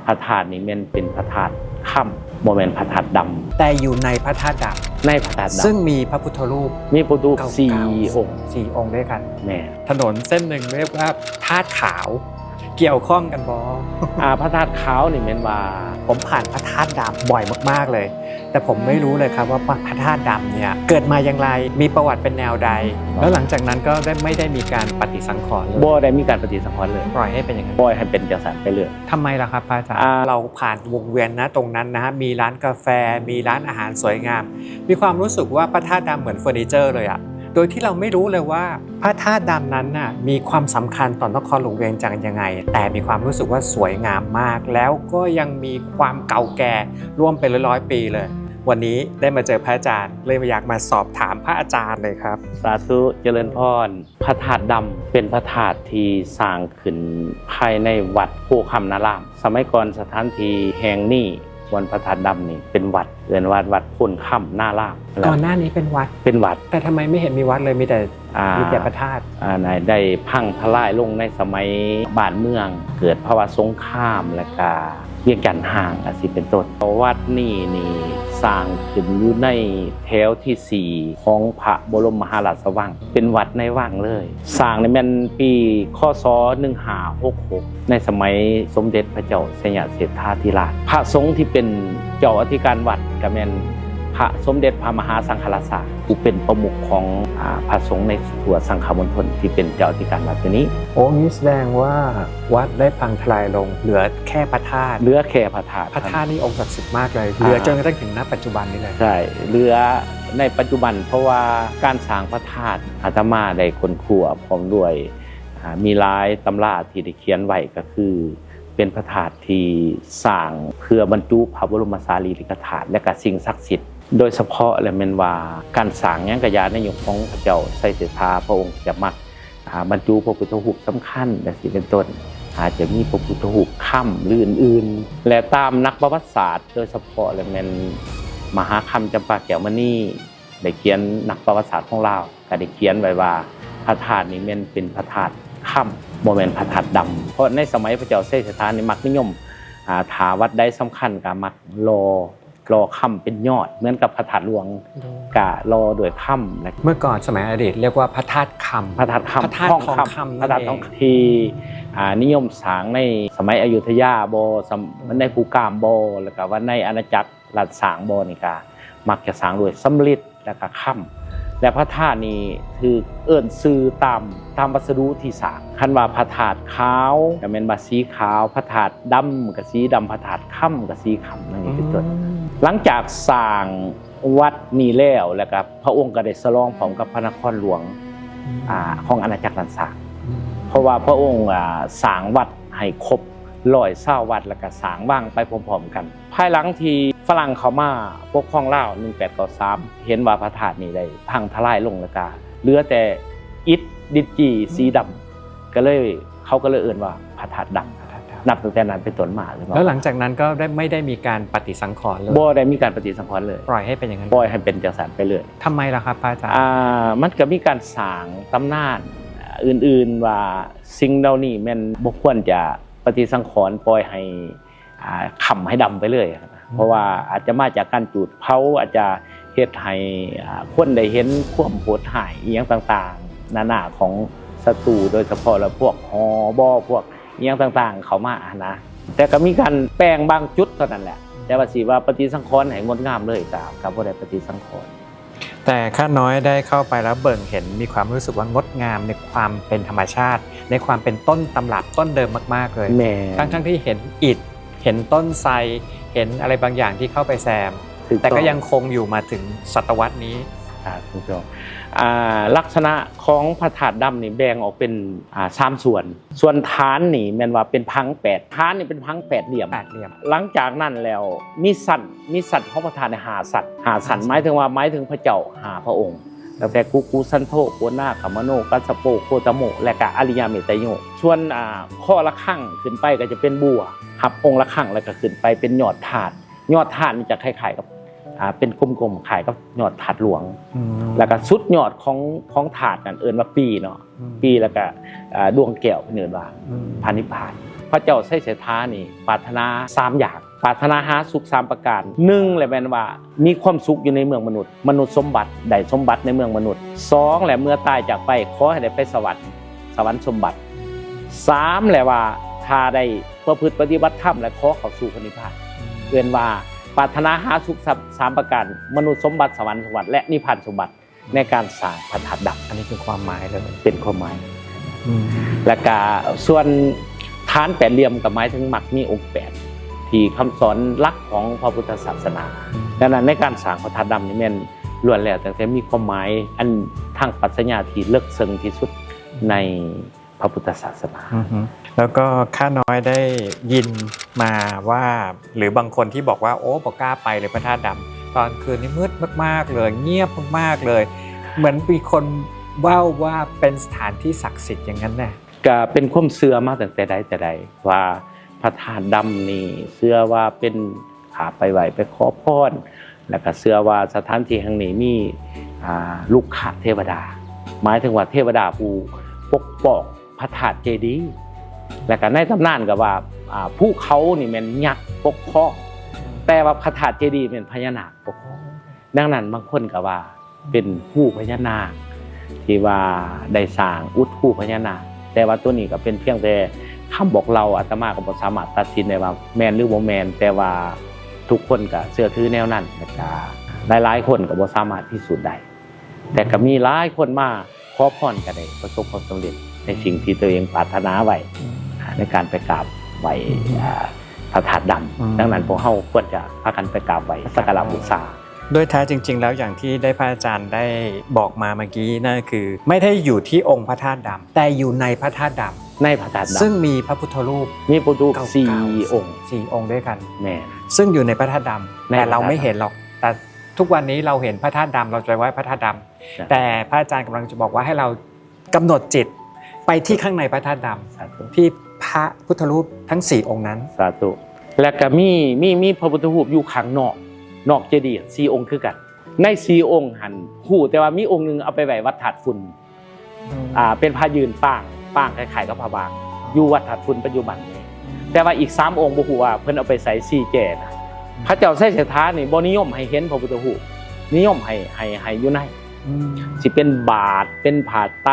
ພະທາດນີ້ແມ່ນເປັນພະທາດຄຳ ບໍ່ແມ່ນພະທາດດຳ. ແຕ່ຢູ່ໃນພະທາດດຳ ໃນພະທາດດຳ ຊຶ່ງມີພະພຸດທະຮູບ ມີພຸດທະຮູບ ເກົ້າ ສີ່ອົງ ສີ່ອົງດ້ວຍກັນ. ແມ່ນ. ຖະໜົນເສັ້ນໜຶ່ງເອີ້ນວ່າທາດຂາວ ກ່ຽວຂ້ອງກັນບໍ່? ອາ ພະທາດຂາວນີ້ແມ່ນວ່າ ຜົມຜ່ານພະທາດດຳບ່ອຍມາກໆເລີຍ ແຕ່ຜົມໄມ່ຮູ້ເລີຍຄັບວ່າ ພະ ພະທາດດຳເນີ້ຍເກີດມາຢ່າງໄລ ມີປະຫວັດເປັນແນວໃດ? ແລ້ວຫຼັງຈາກນັ້ນກໍໄດ້ ໄມ່ໄດ້ມີການປະຕິສັງຂອນເລີຍ? ບໍ່ໄດ້ມີການປະຕິສັງຂອນເລີຍ. ປ່ອຍໃຫ້ເປັນຢ່າງນັ້ນ? ປ່ອຍໃຫ້ເປັນຈັ່ງຊັ້ນໄປເລີຍ. ທຳໄມລະຄັບພະອາຈານ? ອາ ເຮົາຜ່ານວົງວຽນນະ ຕົງນັ້ນນະ ມີຮ້ານກາແຟ ມີຮ້ານອາຫານສວຍງາມ ມີຄວາມຮູ້ສຶກວ່າພະທາດດຳເໝືອນເຟີນີເຈີເລີຍອະ ໂດຍທີ່ເຮົາໄມ່ຮູ້ເລີຍວ່າ ພະທາດດຳນັ້ນນະ ມີຄວາມສຳຄັນຕໍ່ນະຄອນຫຼວງວຽງຈັນຍັງໄງ ແຕ່ມີຄວາມຮູ້ສຶກວ່າສວຍງາມມາກ ແລ້ວກໍຍັງມີຄວາມເກົ່າແກ່ລວມເປັນຮ້ອຍໆປີເລີຍ. ວັນນີ້ໄດ້ມາເຈີພະອາຈານ ເລີຍຢາກມາສອບຖາມພະອາຈານເລີຍຄັບ. ສາທຸ ຈະເລີນພອນ. ພະທາດດຳເປັນພະທາດທີ່ສ້າງຂຶ້ນພາຍໃນວັດໂພຄຳນາລາມ. ສະໄໝກ່ອນສະຖານທີ່ແຫ່ງນີ້ ບ່ອນພະທາດດຳນີ້ເປັນວັດ ເອີ້ນວ່າວັດໂພນຄຳນາລາມ. ກ່ອນໜ້ານີ້ເປັນວັດ? ເປັນວັດ. ແຕ່ທຳໄມໄມ່ເຫັນມີວັດເລີຍ ມີແຕ່ ອາ ມີແຕ່ພະທາດ? ອາ ໄດ້ພັງທະລາຍລົງໃນສະໄໝບ້ານເມືອງເກີດພາວະສົງຄາມ ແລະກະວຽງຈັນຮ້າງ ຈັ່ງຊີ້ເປັນຕົ້ນ. ວັດນີ້ນີ້ສ້າງຂຶ້ນຢູ່ໃນແຖວທີສີ່ຂອງພະບໍລົມມະຫາລາຊະວັງ ເປັນວັດໃນວັງເລີຍ. ສ້າງນີ້ແມ່ນປີ ຄ.ສ. ໜຶ່ງຫ້າຫົກຫົກ ໃນສະໄໝສົມເດັດພະເຈົ້າໄຊຍະເສດຖາທິລາດ. ພະສົງທີ່ເປັນເຈົ້າອະທິການວັດ ກໍແມ່ນພະສົມເດັດພະມະຫາສັງຄະລາຊາ ຜູ້ເປັນປະມຸກຂອງ ອາ ພະສົງໃນທົ່ວສັງຄະມົນທົນ ທີ່ເປັນເຈົ້າອະທິການວັດຢູ່ນີ້. ໂອ້ ນີ້ສະແດງວ່າວັດໄດ້ພັງທະລາຍລົງ ເຫຼືອແຄ່ພະທາດ. ເຫຼືອແຄ່ພະທາດ. ພະທາດນີ້ອົງສັກສິດມາກເລີຍ ເຫຼືອ ອາ ຈົນກະທັ້ງເຖິງ ນະ ປັດຈຸບັນນີ້ເລີຍ. ໃຊ່ ເຫຼືອໃນປັດຈຸບັນ ເພາະວ່າການສ້າງພະທາດ ອາດຕະມາໄດ້ຄົ້ນຄວ້າພ້ອມດ້ວຍ ອາ ມີຫຼາຍຕຳລາທີ່ໄດ້ຂຽນໄວ້ ກໍຄືເປັນພະທາດທີ່ສ້າງເພື່ອບັນຈຸພະບໍລົມສາລີລິກະທາດ ແລະກະສິ່ງສັກສິດ. ໂດຍສະເພາະແລ້ວແມ່ນວ່າ ການສ້າງຫຍັງກະຢ່າ ໃນຍຸກຂອງພະເຈົ້າໄຊເສດຖາ ພະອົງຈະມັກ ອາ ບັນຈຸພະພຸດທະຮູບສຳຄັນ ຈັ່ງຊີ້ເປັນຕົ້ນ ອາດຈະມີພະພຸດທະຮູບຄຳ ຫຼື ອື່ນໆ. ແລະຕາມນັກປະຫວັດສາດ ໂດຍສະເພາະແລ້ວແມ່ນມະຫາຄຳ ຈຳປາແກ້ວມະນີ ໄດ້ຂຽນ ນັກປະຫວັດສາດຂອງລາວ ກໍໄດ້ຂຽນໄວ້ວ່າ ພະທາດນີ້ແມ່ນເປັນພະທາດຄຳ ບໍ່ແມ່ນພະທາດດຳ. ເພາະໃນສະໄໝພະເຈົ້າໄຊເສດຖານີ້ມັກນິຍົມ ອາ ຖ້າວັດໃດສຳຄັນກໍມັກຫຼໍ່ ຫຼໍ່ຄຳເປັນຍອດ ເໝືອນກັບພະທາດຫຼວງ ໂດຍ ກະຫຼໍ່ດ້ວຍຄຳ. ເມື່ອກ່ອນສະໄໝອະດີດຮຽກວ່າພະທາດຄຳ. ພະທາດຄຳ ພະທາດທອງຄຳ ທອງຄຳ ພະທາດທອງຄຳ ທີ່ ອາ ນິຍົມສ້າງໃນສະໄໝອະຍຸດທະຍາບໍ ສະໄໝ ໃນພູກາມບໍ ແລ້ວກະວ່າໃນອານາຈັກ ລັດຊ້າງບໍນີ້ກະມັກຈະສ້າງດ້ວຍສຳລິດ ແລ້ວກະຄຳ ແລະ ພະທາດນີ້ຖືກເອີ້ນຊື່ຕາມ ຕາມວັດສະດຸທີ່ສ້າງ. ຄັນວ່າພະທາດຂາວກະແມ່ນວ່າສີຂາວ, ພະທາດດຳກະສີດຳ, ພະທາດຄຳກະສີຄຳ ດັ່ງນີ້ເປັນຕົ້ນ. ອືມ ຫຼັງຈາກສ້າງວັດນີ້ແລ້ວ ແລ້ວກະພະອົງກະໄດ້ສະຫຼອງພ້ອມກັບພະນະຄອນຫຼວງ ອືມ ອາ ຂອງອານາຈັກລ້ານຊ້າງ ອືມ ເພາະວ່າພະອົງ ອາ ສ້າງວັດໃຫ້ຄົບຮ້ອຍຊາວວັດ ແລ້ວກະສ້າງວັງໄປພ້ອມໆກັນ. ພາຍຫຼັງທີ່ຝຣັ່ງເຂົ້າມາປົກຄອງລາວ ໜຶ່ງແປດເກົ້າສາມ ເຫັນວ່າພະທາດນີ້ໄດ້ພັງທະລາຍລົງ ແລ້ວກະເຫຼືອແຕ່ອິດດິດຈີ່ ອືມ ສີດຳ ກະເລີຍ ເຂົາກະເລີຍເອີ້ນວ່າພະທາດດຳ. ພະທາດດຳ ນັບຕັ້ງແຕ່ນັ້ນເປັນຕົ້ນມາ. ແລ້ວຫຼັງຈາກນັ້ນກໍໄດ້ ໄມ່ໄດ້ມີການປະຕິສັງຂອນເລີຍ? ບໍ່ໄດ້ມີການປະຕິສັງຂອນເລີຍ. ປ່ອຍໃຫ້ເປັນຢ່າງນັ້ນ? ປ່ອຍໃຫ້ເປັນຈັ່ງຊັ້ນໄປເລີຍ. ທຳໄມລະຄັບພະອາຈານ? ອາ ມັນກະມີການສ້າງຕຳນານອື່ນໆວ່າ ສິ່ງເຫຼົ່ານີ້ແມ່ນບໍ່ຄວນຈະປະຕິສັງຂອນ ປ່ອຍໃຫ້ ອາ ຄຳໃຫ້ດຳໄປເລີຍ ອືມ ເພາະວ່າອາດຈະມາຈາກການຈູດເຜົາ ອາດຈະເຮັດໃຫ້ ອາ ຄົນໄດ້ເຫັນຄວາມໂຫດຮ້າຍອີ່ຫຍັງຕ່າງໆນານາຂອງສັດຕູ ໂດຍສະເພາະແລ້ວພວກຫໍບໍ ພວກອີ່ຫຍັງຕ່າງໆເຂົ້າມາຫັ້ນນະ. ແຕ່ກໍມີການແປງບາງຈຸດເທົ່ານັ້ນແຫຼະ ແຕ່ວ່າຊິວ່າປະຕິສັງຂອນໃຫ້ງົດງາມເລີຍ ກໍ ກໍບໍ່ໄດ້ປະຕິສັງຂອນ. ແຕ່ຂ້ານ້ອຍໄດ້ເຂົ້າໄປແລ້ວເບິ່ງເຫັນ ມີຄວາມຮູ້ສຶກວ່າງົດງາມໃນຄວາມເປັນທຳມະຊາດ ໃນຄວາມເປັນຕົ້ນຕຳລັບຕົ້ນເດີມມາກໆເລີຍ. ແມ່ນ. ທັງໆທີ່ເຫັນອິດ ເຫັນຕົ້ນໄຊ ເຫັນອະໄລບາງຢ່າງທີ່ເຂົ້າໄປແຊມ ຖືກຕ້ອງ. ແຕ່ກໍຍັງຄົງຢູ່ມາເຖິງສະຕະວັດນີ້. ອ່າ ຖືກຕ້ອງ. ອ່າ ລັກສະນະຂອງພະທາດດຳນີ້ແບ່ງອອກເປັນ ອ່າ ສາມສ່ວນ. ສ່ວນຖານນີ້ແມ່ນວ່າເປັນຜັງແປດ ຖານນີ້ເປັນຜັງແປດຫຼ່ຽມ ແປດຫຼ່ຽມ. ຫຼັງຈາກນັ້ນແລ້ວມີຊັ້ນ ມີຊັ້ນຂອງພະທາດໃນຫ້າຊັ້ນ ຫ້າຊັ້ນ ຫ້າຊັ້ນ ໝາຍເຖິງວ່າ ໝາຍເຖິງພະເຈົ້າຫ້າພະອົງ ຕັ້ງແຕ່ກຸກຸ ສັນໂທ ໂກນາ ຄະມະໂນ ກັດສະໂປ ໂຄຕະໂມ ແລະກະອະລິຍະເມດຕະໂຍ. ສ່ວນ ອາ ຄໍລະຄັງຂຶ້ນໄປກໍຈະເປັນບົວຮັບອົງລະຄັງ ແລ້ວກໍຂຶ້ນໄປເປັນຍອດທາດ. ຍອດທາດນີ້ຈະຄ້າຍໆກັບ ອາ ເປັນກົມໆ ຄ້າຍກັບຍອດທາດຫຼວງ. ອືມ ແລ້ວກໍສຸດຍອດຂອງ ຂອງທາດນັ້ນເອີ້ນວ່າປີເນາະ. ອືມ ປີ ແລ້ວກໍ ອາ ດວງແກ້ວເພິ່ນເອີ້ນວ່າ ອືມ ພະນິບພານ. ພະເຈົ້າໄຊເສດຖານີ້ປາດຖະໜາສາມຢ່າງ, ປາດຖະໜາຫາສຸກສາມປະການ. ໜຶ່ງແຫຼະແມ່ນວ່າມີຄວາມສຸກຢູ່ໃນເມືອງມະນຸດ, ມະນຸດສົມບັດ, ໄດ້ສົມບັດໃນເມືອງມະນຸດ. ສອງແຫຼະ ເມື່ອຕາຍຈາກໄປ ຂໍໃຫ້ໄດ້ໄປສະຫວັນ, ສະຫວັນສົມບັດ. ສາມແຫຼະວ່າຖ້າໄດ້ປະພຶດປະຕິບັດທຳ ແລະ ຂໍເຂົ້າສູ່ພະນິບພານ. ເອີ້ນວ່າປາດຖະໜາຫາສຸກສາມປະການ, ມະນຸດສົມບັດ, ສະຫວັນສົມບັດ ແລະ ນິບພານສົມບັດ. ໃນການສ້າງພະທາດດຳ. ອັນນີ້ຄືຄວາມໝາຍເລີຍ. ເປັນຄວາມໝາຍ. ອືມ ແລ້ວກະສ່ວນຖານແປດຫຼ່ຽມກໍໝາຍເຖິງມັກມີອົງແປດ ທີ່ຄຳສອນຫຼັກຂອງພະພຸດທະສາສະໜາ. ອືມ ດັ່ງນັ້ນໃນການສ້າງພະທາດດຳນີ້ແມ່ນລ້ວນແລ້ວຕັ້ງແຕ່ມີຄວາມໝາຍອັນທາງປັດຊະຍາທີ່ເລິກເຊິ່ງທີ່ສຸດໃນ ພະພຸດທະສາສະໜາ. ອືຮຶ ແລ້ວກໍຂ້ານ້ອຍໄດ້ຍິນມາວ່າ ຫຼືບາງຄົນທີ່ບອກວ່າ ໂອ້ ບໍ່ກ້າໄປເລີຍພະທາດດຳ, ຕອນຄືນນີ້ມືດມາກໆເລີຍ, ງຽບມາກໆເລີຍ, ເໝືອນມີຄົນເວົ້າວ່າເປັນສະຖານທີ່ສັກສິດຢ່າງນັ້ນນະ. ກະເປັນຄວາມເຊື່ອມາຕັ້ງແຕ່ໃດແຕ່ໃດວ່າ ພະທາດດຳນີ້ເຊື່ອວ່າເປັນ ຖ້າໄປໄຫວ້ໄປຂໍພອນ ແລ້ວກະເຊື່ອວ່າສະຖານທີ່ແຫ່ງນີ້ມີ ອ່າ ລຸກຂະເທວະດາ ໝາຍເຖິງວ່າເທວະດາຜູ້ປົກປ້ອງພະທາດເຈດີ, ແລ້ວກະໃນຕຳນານກໍວ່າ ອ່າ ພູເຂົານີ້ແມ່ນຍັກປົກຄອງ, ແຕ່ວ່າພະທາດເຈດີແມ່ນພະຍານາກປົກຄອງ. ດັ່ງນັ້ນບາງຄົນກໍວ່າ ເປັນຮູພະຍານາກ ທີ່ວ່າໄດ້ສ້າງອຸດຮູພະຍານາກ, ແຕ່ວ່າໂຕນີ້ກໍເປັນພຽງແຕ່ຄຳບອກເລົ່າ, ອາດຕະມາກໍບໍ່ສາມາດຕັດສິນໄດ້ວ່າແມ່ນຫຼືບໍ່ແມ່ນ, ແຕ່ວ່າທຸກຄົນກໍເຊື່ອຖືແນວນັ້ນ ແລະກະຫຼາຍໆຄົນກໍບໍ່ສາມາດພິສູດໄດ້. ແຕ່ກໍມີຫຼາຍຄົນມາຂໍພອນກໍໄດ້ປະສົບຄວາມສຳເລັດໃນສິ່ງທີ່ຕົວເອງປາດຖະໜາໄວ້ ອືມ ໃນການໄປກາບໄຫວ້ ອືມ ອ່າ ພະທາດດຳ. ອືມ ດັ່ງນັ້ນພວກເຮົາຄວນຈະພາກັນໄປກາບໄຫວ້ ໄປກາບໄຫວ້ ສັກກາລະບູຊາ. ໂດຍແທ້ຈິງໆແລ້ວ ຢ່າງທີ່ໄດ້ພະອາຈານໄດ້ບອກມາເມື່ອກີ້ນັ້ນ ກໍຄືໄມ່ໄດ້ຢູ່ທີ່ອົງພະທາດດຳ ແຕ່ຢູ່ໃນພະທາດດຳ ໃນພະທາດດຳ ຊຶ່ງມີພະພຸດທະຮູບ ມີພະພຸດທະຮູບ ເກົ່າໆ ສີ່ອົງ ສີ່ອົງດ້ວຍກັນ. ແມ່ນ ຊຶ່ງຢູ່ໃນພະທາດດຳ ໃນພະທາດດຳ ແຕ່ເຮົາໄມ່ເຫັນຫຼອກ. ແຕ່ທຸກວັນນີ້ເຮົາເຫັນພະທາດດຳ ເຮົາຈະໄຫວ້ພະທາດດຳ. ໃຊ່ ແຕ່ພະອາຈານກຳລັງຈະບອກວ່າໃຫ້ເຮົາ ກຳນົດຈິດໄປທີ່ຂ້າງໃນພະທາດດຳ ສາທຸ ທີ່ພະພຸດທະຮູບທັງສີ່ອົງນັ້ນ. ສາທຸ. ແລ້ວກະມີ ມີ ມີພະພຸດທະຮູບຢູ່ຂ້າງນອກ ນອກເຈດີສີ່ອົງຄືກັນ. ໃນສີ່ອົງຫັ້ນ ຮູ້ແຕ່ວ່າມີອົງໜຶ່ງເອົາໄປໄວ້ວັດທາດຝຸ່ນ ອືມ ອ່າ ເປັນພະຢືນປາງ ປາງຄ້າຍໆກັບພະບາງ ຢູ່ວັດທາດຝຸ່ນປັດຈຸບັນນີ້. ອືມ ແຕ່ວ່າອີກສາມອົງບໍ່ຮູ້ວ່າເພິ່ນເອົາໄປໃສ ສີ່ແຈນະ. ອືມ ພະເຈົ້າໄຊເສດຖານີ້ບໍ່ນິຍົມໃຫ້ເຫັນພະພຸດທະຮູບ ນິຍົມໃຫ້ ໃຫ້ ໃຫ້ຢູ່ໃນ ອືມ ຊິເປັນບາດ ເປັນຜ້າໄຕ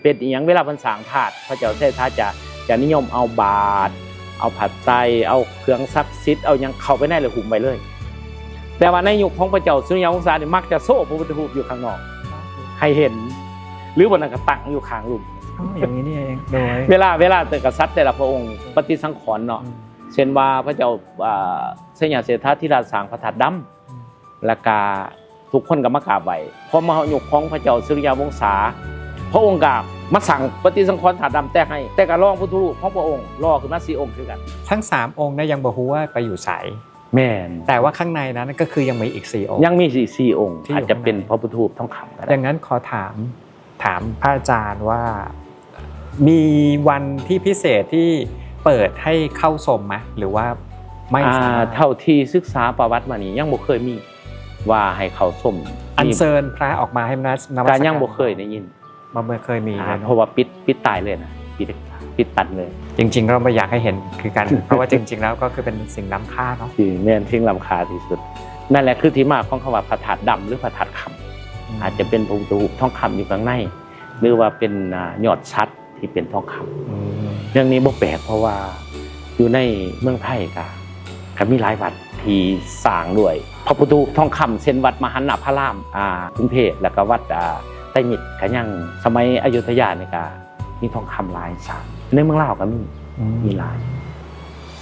ເປັນອີ່ຫຍັງ ເວລາເພິ່ນສ້າງທາດ ພະເຈົ້າໄຊເສດຖາຈະ ຈະນິຍົມເອົາບາດ ເອົາຜ້າໄຕ ເອົາເຄື່ອງສັກສິດ ເອົາຫຍັງເຂົ້າໄປໃນແລ້ວຫຸ້ມໄວ້ເລີຍ. ແຕ່ວ່າໃນຍຸກຂອງພະເຈົ້າສຸລິຍະວົງສານີ້ ມັກຈະໂຊພະພຸດທະຮູບຢູ່ຂ້າງນອກໃຫ້ເຫັນ ຫຼືບໍ່ນັ້ນກໍຕັ້ງຢູ່ຂ້າງລຸ່ມ. ອໍ ຢ່າງນີ້ນີ້ເອງ. ໂດຍ ເວລາ ເວລາແຕ່ກະສັດແຕ່ລະພະອົງປະຕິສັງຂອນເນາະ ອືມ ເຊັ່ນວ່າພະເຈົ້າ ອ່າ ໄຊຍະເສດຖາທິລາດສ້າງພະທາດດຳ ອືມ ແລ້ວກະທຸກຄົນກໍມາກາບໄຫວ້. ພໍມາຮອດຍຸກຂອງພະເຈົ້າສຸລິຍະວົງສາ ພະອົງກໍມາສ້າງປະຕິສັງຂອນທາດດຳແຕ່ໃຫ້ ແຕ່ກໍລອງພຸດທະຮູບຂອງພະອົງຫຼໍ່ຂຶ້ນມາສີ່ອົງຄືກັນ. ທັງສາມອົງນະຍັງບໍ່ຮູ້ວ່າໄປຢູ່ໃສ. ແມ່ນ ແຕ່ວ່າຂ້າງໃນນັ້ນກໍຄືຍັງມີອີກສີ່ອົງ ຍັງມີອີກສີ່ອົງ ທີ່ຢູ່ ອາດຈະເປັນ ຂ້າງໃນ ພະພຸດທະຮູບທອງຄຳກໍໄດ້. ດັ່ງນັ້ນຂໍຖາມ ຖາມພະອາຈານວ່າ ມີວັນທີ່ພິເສດທີ່ເປີດໃຫ້ເຂົ້າຊົມໄໝ ຫຼືວ່າໄມ່ສາມາດ? ອ່າ ເທົ່າທີ່ສຶກສາປະຫວັດມານີ້ ຍັງບໍ່ເຄີຍມີວ່າໃຫ້ເຂົ້າຊົມ ອັນເຊີນພະອອກມາໃຫ້ນະ ນະມັດສະການ ກໍຍັງບໍ່ເຄີຍໄດ້ຍິນ. ບໍ່ ບໍ່ເຄີຍມີ ອ່າ ເລີຍເນາະ ເພາະວ່າປິດ ປິດຕາຍເລີຍນະ ປິດ ປິດຕັນເລີຍ. ຈິງໆ ເຮົາບໍ່ຢາກໃຫ້ເຫັນຄືກັນ ເພາະວ່າຈິງໆ ແລ້ວກໍຄືເປັນສິ່ງລ້ຳຄ່າເນາະ ທີ່ແມ່ນສິ່ງລ້ຳຄ່າທີ່ສຸດ. ນັ້ນແຫຼະຄືທີ່ມາຂອງຄຳວ່າພະທາດດຳ ຫຼື ພະທາດຄຳ ອືມ ອາດຈະເປັນພະພຸດທະຮູບທອງຄຳຢູ່ຂ້າງໃນ ຫຼືວ່າເປັນ ອ່າ ຍອດສັດທີ່ເປັນທອງຄຳ. ອືມ ເລື່ອງນີ້ບໍ່ແປກ ເພາະວ່າຢູ່ໃນເມືອງໄທກະ ກະມີຫຼາຍວັດທີ່ສ້າງດ້ວຍພະພຸດທະຮູບທອງຄຳ ເຊັ່ນ ວັດມະຫັນນະພາລາມ ອ່າ ກຸງເທບ ແລ້ວກະວັດ ອ່າ ໄຕມິດກະຍັງ. ສະໄໝອະຍຸດທະຍານີ້ກະມີທອງຄຳຫຼາຍສ້າງ ໃນເມືອງລາວກະມີ ອືມ ມີຫຼາຍ.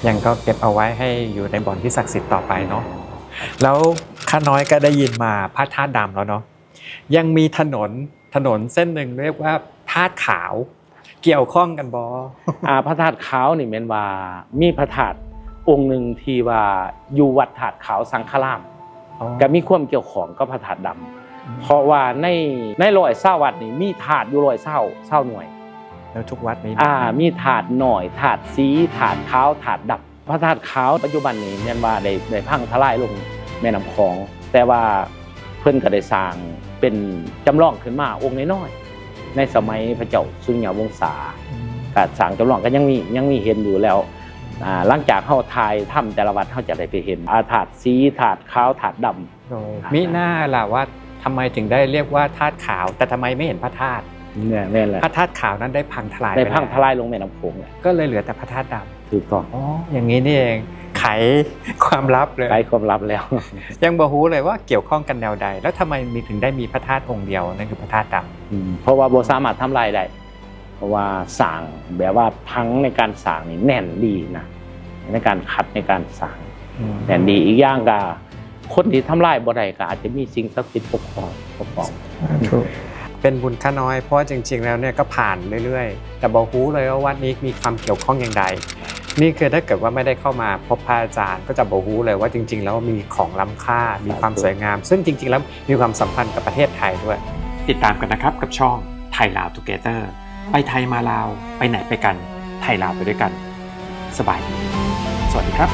ຍັງກໍເກັບເອົາໄວ້ໃຫ້ຢູ່ໃນບ່ອນທີ່ສັກສິດຕໍ່ໄປເນາະ. ແລ້ວຂ້ານ້ອຍກໍໄດ້ຍິນມາພະທາດດຳແລ້ວເນາະ ຍັງມີຖະໜົນ ຖະໜົນເສັ້ນໜຶ່ງເອີ້ນວ່າທາດຂາວ ກ່ຽວຂ້ອງກັນບໍ່? ອ່າ ພະທາດຂາວນີ້ແມ່ນວ່າມີພະທາດອົງໜຶ່ງທີ່ວ່າຢູ່ວັດທາດຂາວສັງຄະລາມ ອໍ ກໍມີຄວາມກ່ຽວຂ້ອງກັບພະທາດດຳ ອືມ ເພາະວ່າໃນ ໃນຮ້ອຍຊາວວັດນີ້ມີທາດຢູ່ຮ້ອຍຊາວ ຊາວໜ່ວຍ. ແລ້ວທຸກວັດມີ ອ່າ ມີທາດນ້ອຍ ທາດສີ ທາດຂາວ ທາດດຳ. ພະທາດຂາວປັດຈຸບັນນີ້ແມ່ນວ່າໄດ້ ໄດ້ພັງທະລາຍລົງແມ່ນ້ຳຂອງ ແຕ່ວ່າເພິ່ນກໍໄດ້ສ້າງເປັນຈຳລອງຂຶ້ນມາອົງນ້ອຍໆ ໃນສະໄໝພະເຈົ້າສຸລິຍະວົງສາ ອືມ ກໍສ້າງຈຳລອງ ກໍຍັງມີ ຍັງມີເຫັນຢູ່. ແລ້ວ ອ່າ ຫຼັງຈາກເຮົາຖ່າຍທຳແຕ່ລະວັດ ເຮົາຈະໄດ້ໄປເຫັນ ອ່າ ທາດສີ ທາດຂາວ ທາດດຳ. ໂອ້ ອ່າ ມີໜ້າລະວ່າທຳໄມເຖິງໄດ້ຮຽກວ່າທາດຂາວ ແຕ່ທຳໄມໄມ່ເຫັນພະທາດ? ແມ່ນ ແມ່ນແລ້ວ ພະທາດຂາວນັ້ນໄດ້ພັງທະລາຍ ໄດ້ພັງທະລາຍລົງແມ່ນ້ຳໂຂງແລ້ວ ກໍເລີຍເຫຼືອແຕ່ພະທາດດຳ. ຖືກຕ້ອງ. ອໍ ຢ່າງນີ້ນີ້ເອງ ໄຂຄວາມລັບເລີຍ ໄຂຄວາມລັບແລ້ວ. ຍັງບໍ່ຮູ້ເລີຍວ່າກ່ຽວຂ້ອງກັນແນວໃດ ແລ້ວທຳໄມມີ ເຖິງໄດ້ມີພະທາດອົງດຽວ ນັ້ນຄືພະທາດດຳ? ອືມ ເພາະວ່າບໍ່ສາມາດທຳລາຍໄດ້ ເພາະວ່າສ້າງ ແບບວ່າຜັງໃນການສ້າງນີ້ແໜ້ນດີນະ ໃນການຂັດໃນການສ້າງ ອືມ ແໜ້ນດີ. ອີກຢ່າງກໍ ຄົນທີ່ທຳລາຍບໍ່ໄດ້ກໍອາດຈະມີສິ່ງສັກສິດປົກຄອງ ປົກປ້ອງ. ສາທຸ. ເປັນບຸນຂ້ານ້ອຍ ເພາະວ່າຈິງໆແລ້ວເນຍກໍຜ່ານເລື້ອຍໆ ແຕ່ບໍ່ຮູ້ເລີຍວ່າວັດນີ້ມີຄວາມກ່ຽວຂ້ອງຢ່າງໃດ. ນີ້ຄືຖ້າເກີດວ່າໄມ່ໄດ້ເຂົ້າມາພົບພະອາຈານ ກໍຈະບໍ່ຮູ້ເລີຍວ່າຈິງໆແລ້ວມີຂອງລ້ຳຄ່າ ມີຄວາມສວຍງາມ ຊຶ່ງຈິງໆແລ້ວມີຄວາມສຳພັນກັບປະເທດໄທດ້ວຍ. ຕິດຕາມກັນນະຄັບ ກັບຊ່ອງ Thai Lao Together ໄປໄທມາລາວ ໄປໄຫນໄປກັນ ໄທລາວໄປດ້ວຍກັນ. ສະບາຍດີ ສະຫວັດດີຄັບ.